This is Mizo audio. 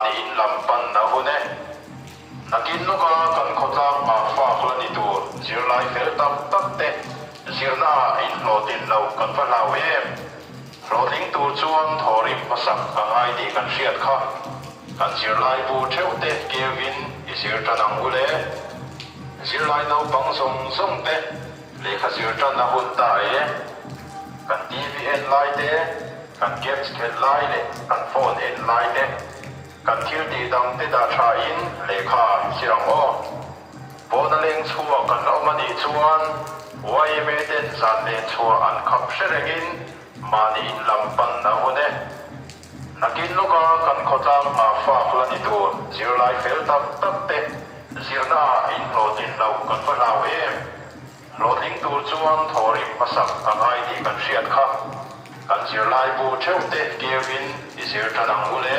In lam pan a hun e. Nakin lawka kan khawtlang nghahfak la ni tur zirlai fel tak tak te zirna ah in hlawhtlin loh kan va hlau em. Hlawhtling tur chuan thawhrim hmasak a ngai tih kan hriat kha. Kan zirlai bu theuh te keuin i zir tan ang u le. Zirlai naupang zawng zawng te lehkha zir tan a hun ta e. Kan TV en lai te. Kan games khelh lai leh kan phone en lai te, kan thil tih dang te dah tha in lehkha i zir ang aw. Pawn a leng chhuak kan la awm a nih chuan yma ten zan len chhuah an khap hre reng in mahni in lam pan a hun e. Nakin lawka kan khawtlang nghahfak la ni tur zirlai fel tak tak te zirna ah in hlawhtlin loh kan va hlau em. Hlawhtling tur chuan thawhrim hmasak a ngai tih kan hriat kha. Kan zirlai bu theuh te keuin i zir tan ang u le.